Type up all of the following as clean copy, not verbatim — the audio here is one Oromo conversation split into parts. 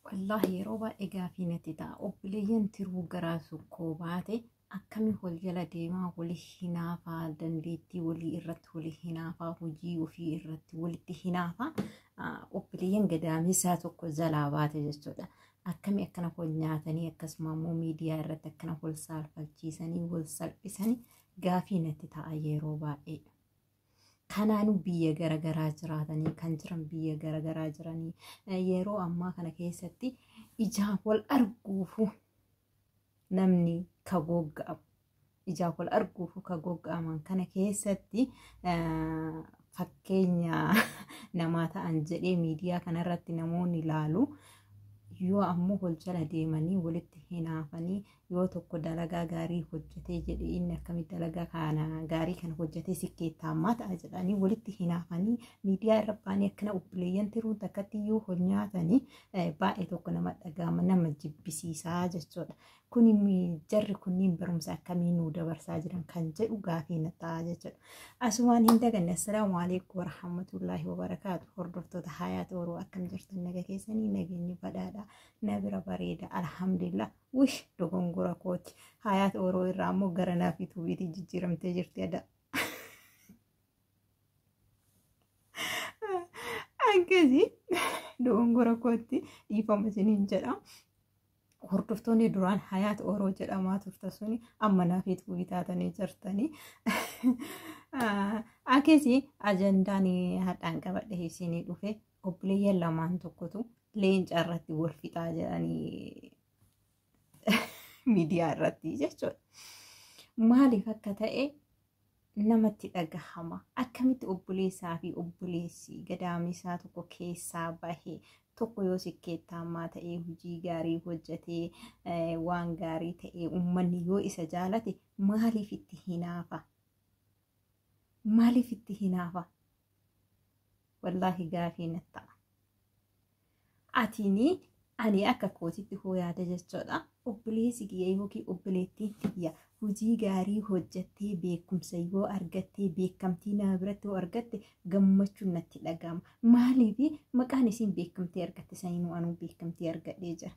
Wallaahi yeroo baay'ee gaafii natti ta'a. Obboleeyyan tiruu garaa sukkoo baate akkami wal jala deemaa wali hinaafaa, dandeettii walii irratti wali hinaafaa, hojii ofii irratti walitti hinaafaa, obboleeyyan gadaamisaa tokko jalaa baate jechuudha. Akkami akkana wal nyaatanii, akkasuma immoo miidiyaa irratti akkana wal saalfachiisanii wal salphisanii gaafii natti ta'a yeroo baay'ee. Kanaanuu biyya garagaraa jiraatanii kan jiran, biyya garagaraa jiranii yeroo ammaa kana keessatti ijaan wal arguufu namni ka gogga'amu, ijaan wal arguufu ka gogga'aman kana keessatti fakkeenya namaa ta'an jedhee miidiyaa kanarratti namoonni ilaalu, yoo ammoo wal jala deemanii walitti hinaafanii, yoo tokko dalagaa gaarii hojjetee jedhe, inni akkamitti dalagaa kana gaarii kana hojjetee sikkeettaammaa ta'a jedhanii walitti hinaafanii miidiyaa irra ba'anii akkana obboleeyyan tiruun takkatti yoo wal nyaatanii baay'ee tokko nama dhaga'ama, nama jibbisiisaa jechuudha. Kuni jarri kunniin barumsa akkamii nuu dabarsaa jiran kan jedhu gaafii na ta'a jechuudha. Asumaan hin daganne, assalaamu alaikum warahmatullaahi wabarakaatu. Hordoftoota Hayaat Oroo, akkam jirtan? Naga keessanii? Nageenyi badhaadha. Na bira bareeda, alhamdulillah. Wish, dogongora kooti. Hayaat Oroo irraa ammoo gara Naafii Tuubiitii jijjiiramtee jirti ada. Akkasii dogongora kootti, dhiifama isiniin jedha. Hordoftoonni duraan Hayaat Oroo jedhamaa turte suni amma Naafii Tuubii taatanii jirtanii. Akkasii ajandaan hadhaan qabadhe isinii dhufe, obboleeyyan lamaan tokkotu leenca irratti wal fixaa jedhanii miidiyaa irratti jechuudha. Maaliif akka ta'e namatti dhagahama. Akkamitti obboleessaa fi obboleessi gadaamisaa tokko keessaa bahee tokko yoo sikkeettaamaa ta'ee, hojii gaarii hojjetee, waan gaarii ta'ee uummanni yoo isa jaalate maaliif itti hinaafa? Maaliif itti hinaafa? Wallaahi gaafii natti ta'a. Atini ani akka kootitti hoo yaada jechuudha. Obboleessi kiyya yookiin obboleettiin kiyya hojii gaarii hojjettee beekumsa yoo argattee, beekamtii nama biratti yoo argatte gammachuun natti dhaga'ama. Maaliif? Maqaan isiin beekamtii argatte saniinuu anuu beekamtii argadhee jira.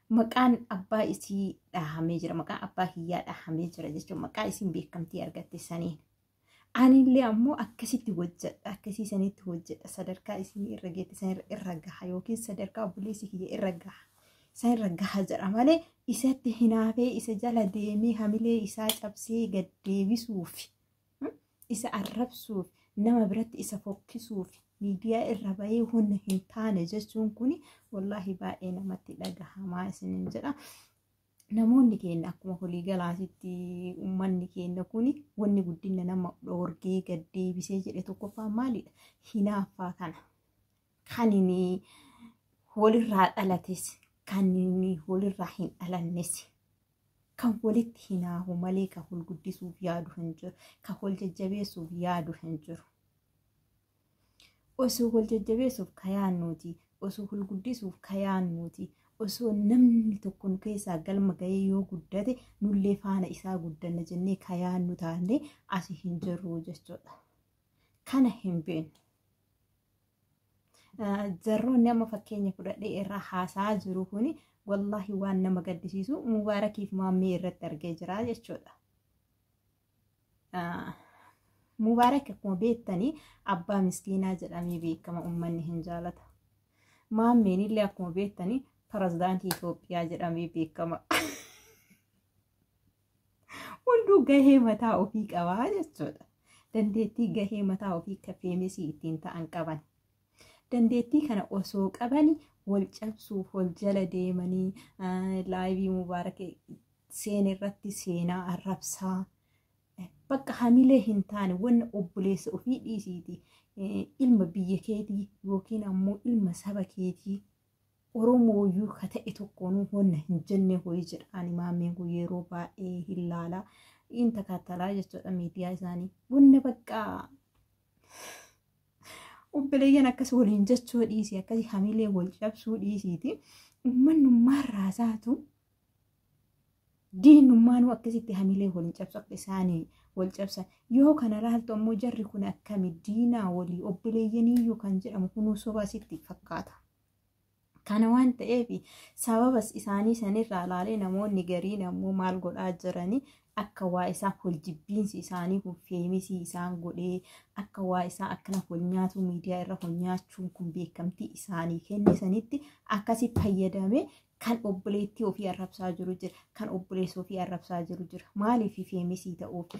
Maqaan abbaa isii dhahamee jira. Maqaan abbaa kiyyaa dhahamee jira jechuudha. Maqaa isiin beekamtii argatte saniin. Anillee ammoo akkasitti hojjedha. Akkasii sanitti hojjedha. Sadarkaa isin irra geette san irra gaha yookiin sadarkaa obboleessi kiyya irra gaha. San irra gaha jedha malee isatti hinaafee, isa jala deemee hamilee isaa cabsee gad deebisuuf, isa arrabsuuf, nama biratti isa fokkisuuf miidiyaa irra bahee wanna hin taane jechuun kun wallaahi baay'ee namatti dhagahamaa isinin jedha. Namoonni keenya akkuma walii galaatitti uummanni keenya kun wanni guddina nama dhoorgee gad deebisee jedhe tokkoffaa maalidha? Hinaaffaa kana. Kan inni walirraa dhalates, kan inni walirraa hin dhalannes, kan walitti hinaafu malee kan wal guddisuuf yaadu hin jiru. Kan wal jajjabeessuuf yaadu hin jiru. Osoo wal jajjabeessuuf kayaannuuti, osoo wal guddisuuf kayaannuuti, osoo namni tokko nu keessaa galma gahee yoo guddate nullee faana isaa guddanna jennee kayaannu taanee asii hin jirru jechuudha. Kana hin beeknu. Jarroonni amma fakkeenya fudhadhee irraa haasaa jiru kuni wallaahi waan nama gaddisiisu Mubaarakiif Maammee irratti argee jira jechuudha. Mubaarak akkuma beektanii abbaa miskiinaa jedhamee beekama, uummanni hin jaalata. Maammeen illee akkuma beektanii pirezidaantii Itoophiyaa jedhamee beekama. Hunduu gahee mataa ofii qabaa jechuudha. Dandeettii gahee mataa ofii akka feemesii ittiin ta'an qaban. Dandeettii kana osoo qabani wal cabsuuf wal jala deemanii laayivii Mubaarak seen irratti seenaa arrabsaa. Bakka hamilee hin taane, wanna obboleessa ofii dhiisiiti ilma biyya keetii yookiin ammoo ilma saba keetii Oromooyyuu ka ta'e tokkoonuu wanna hin jenne hoyi jedha. Ani Maammeen kun yeroo baay'ee hin laalaa, hin takaatalaa jechuudha miidiyaa isaanii. Wanna bakka obboleeyyan akkas waliin jechuu dhiisii, akkasii hamilee wal cabsuu dhiisiiti, uummanummaan raasaatu diinummaanuu akkasitti hamilee waliin cabsu akka isaanii wal cabsan. Yoo kana laaltu ammoo jarri kun akkami diinaa walii obboleeyyaniyyuu kan jedhamu kunuu soba sitti fakkaata. Kana waan ta'eef sababas isaanii sanirraa ilaalee namoonni gariin ammoo maal godhaa jiranii, akka waa isaa holjibbiinsi isaanii kun feemisii isaan godhee, akka waa isaa akkana wal nyaatu, miidiyaa irra wal nyaachuun kun beekamtii isaanii kennisanitti akkasi fayyadamee kan obboleettii ofii arrabsaa jiru jira, kan obboleessa ofii arrabsaa jiru jira. Maaliif? Feemisii ta'uuf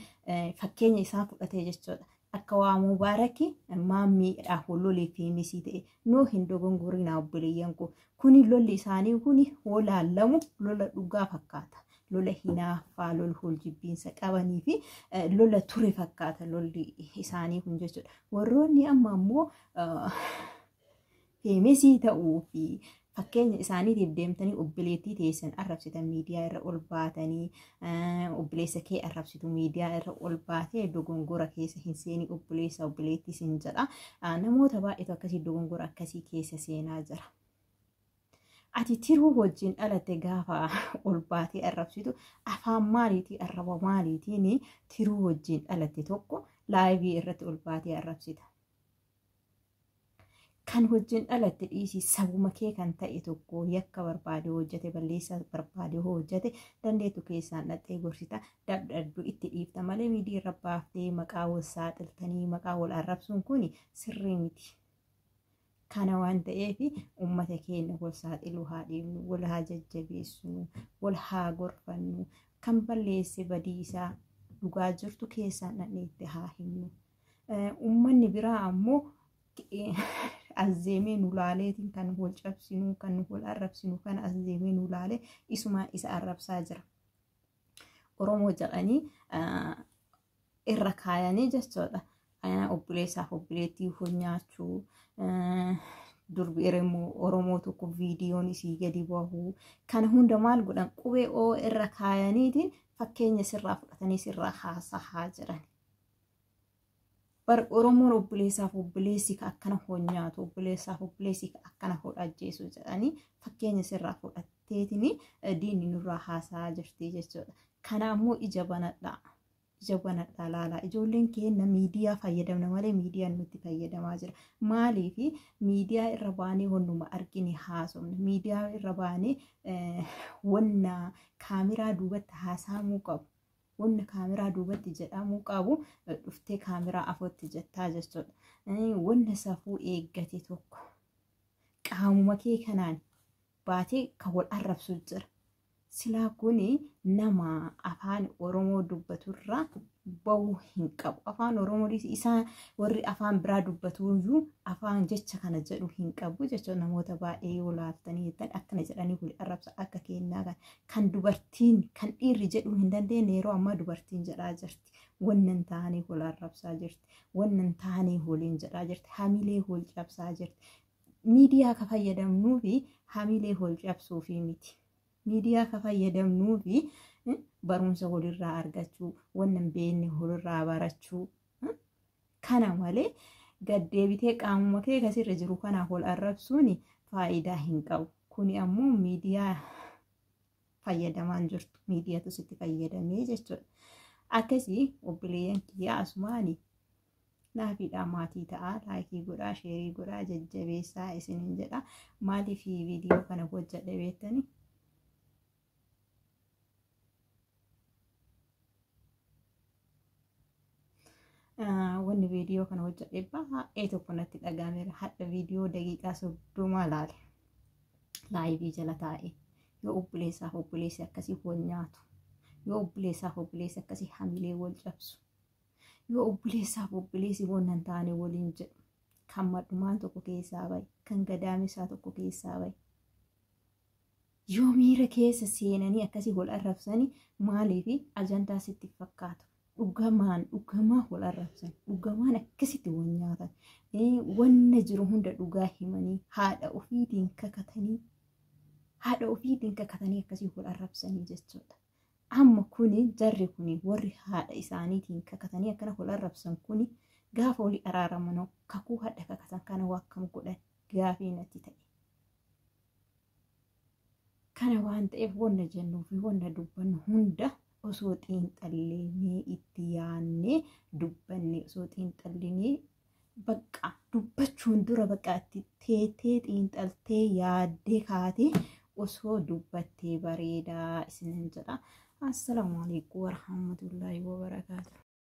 fakkeenya isaa fudhatee jechuudha. Akka waa Mubaarakii maammiidhaaf wal lolee feemisii ta'e noo hin dogongorinaa, obboleeyyan koo. Kuni lolli isaanii kuni hoo laallamu lola dhugaa fakkaata. Lola hinaaffaa, lola holjibbiinsa qabanii fi lola ture fakkaata lolli isaanii kun jechuudha. Warroonni amma ammoo feemisii ta'uu fi fakkeenya isaaniitiif deemtanii obboleettii teessan arrabsitan, miidiyaa irra ol baatanii obboleessa kee arrabsitu, miidiyaa irra ol baatee dogongora keessa hin seenii, obboleessa obboleettii sin jedha. Namoota baay'eetu akkasii dogongora akkasii keessa seenaa jira. Ati tiruu wajjin dhalatte gaafa ol baatee arrabsitu afaan maaliitii, arraba maaliitiin tiruu wajjin dhalatte tokko laayivii irratti ol baatee arrabsita? Kan wajjin dhalatte dhiisii, sabuma kee kan ta'e tokko yakka barbaade hojjete, balleessaa barbaade hojjete, dandeettu keessaan dhaqxee gorsita, dabdaddu itti dhiifta malee miidiyaa irra baaftee maqaa wal saaxiltanii maqaa wal arrabsuun kun sirrii miti. Kana waan ta'eef uummata keenya wal saaxiluu haa dhiifnu, wal haa jajjabeessinu, wal haa gorfannu, kan balleesse badii isaa dhugaa jirtu keessaan dhaqnee itti haa himnu. Uummanni biraa ammoo as deemee nu laaleetiin kan wal cabsinu, kan wal arrabsinu kana as deemee nu laalee isuma isa arrabsaa jira. Oromoo jedhanii irra kaayanii jechuudha. Obboleessaaf obboleettii nyaachuu, durbi Oromoo tokko viidiyoon isii gadi bahuu, kana hunda maal godhan? Qubee oo irra kaayaniitiin fakkeenya sirraa fudhatanii sirraa haasahaa jiran. Bar Oromoon obboleessaaf obboleessi ka akkana nyaatu, obboleessaaf obboleessi ka akkana ajjeesu jedhanii fakkeenya sirraa fudhatteetiin diinni nurraa haasaa jirti jechuudha. Kana ammoo ija banadhaa. Ija banadhaa laalaa. Ijoolleen keenya miidiyaa fayyadamna malee miidiyaan nutti fayyadamaa jira. Maaliif miidiyaa irra baanee wannuma argine haasofna? Miidiyaa irra baanee wanna kaameraa duubatti haasaamuu qabu, wanna kaameraa duubatti jedhamuu qabu dhuftee kaameraa afootti jettaa jechuudha. Wanna safuu eeggate tokko qaamuma kee kanaan baatee kan wal arrabsu jira. Silaa kuni nama afaan Oromoo dubbaturraa bahuu hin qabu. Afaan Oromoo isaan warri afaan biraa dubbatuyyuu afaan jecha kana jedhu hin qabu jechuudha. Namoota baay'ee yoo laaltanii jettan akkana jedhanii wal arrabsa akka kennaa kan dubartiin kan dhiirri jedhuu hin dandeenye yeroo ammaa dubartiin jedhaa jirti. Wannan hin taane wal arrabsaa jirti. Wannan hin taane waliin jedhaa jirti. Hamilee wal cabsaa jirti. Miidiyaa ka fayyadamnuu fi hamilee wal cabsuufi miti. Miidiyaa ka fayyadamnuu fi barumsa walirraa argachuu, wanna hin beekne walirraa barachuu. Kana malee gaddeebitee qaamuma kee kasirra jiru kanaaf wal arrabsuun faayidaa hin qabu. Kuni ammoo miidiyaa fayyadamaan jirtu. Miidiyaatu sitti fayyadamee jechuudha. Akkasii obboleeyyan kiyyaa, asumaani naafiidhaa maatii ta'a, laayikii godhaa, sheerii godhaa, jajjabeessaa isiniin jedha. Maaliif viidiyoo kana hojjedhe beektanii? Wanni viidiyoo kana hojjedhe baay'ee tokko natti dhagahameera. Hadha viidiyoo daqiiqaa 30 laale. Laayivii jala taa'e. Yoo obboleessaaf obboleessi akkasii wal nyaatu, yoo obboleessaaf obboleessi akkasii hamilee wal cabsu, yoo obboleessaaf obboleessi wanna hin taane waliin jedhu, kan madhumaan tokko keessaa bahe, kan gadaamisaa tokko keessaa bahe, yoo miira keessa seenanii akkasii wal arrabsanii maaliif ajandaa sitti fakkaatu? Dhugamaan dhugamaa wal arrabsan, dhugamaan akkasitti wal nyaatan, wanna jiru hunda dhugaa himanii, haadha ofiitiin kakatanii, haadha ofiitiin kakatanii akkasii wal arrabsanii jechuudha. Amma kuni jarri kuni warri haadha isaaniitiin kakatanii akkana wal arrabsan kuni gaafa walii araaramanoo kakuu haadha kakatan kana waa akkam godhan gaafii natti ta'e. Kana waan ta'eef wanna jennuu fi wanna dubbannu hunda osoo xiinxallinee itti yaannee dubbanne, osoo xiinxallinee Bakka dubbachuun dura bakka itti teetee xiinxaltee yaaddee kaatee osoo dubbattee bareedaa isinin jedha. Assalaamu alaikum warahmatullaahi wabarakaatu.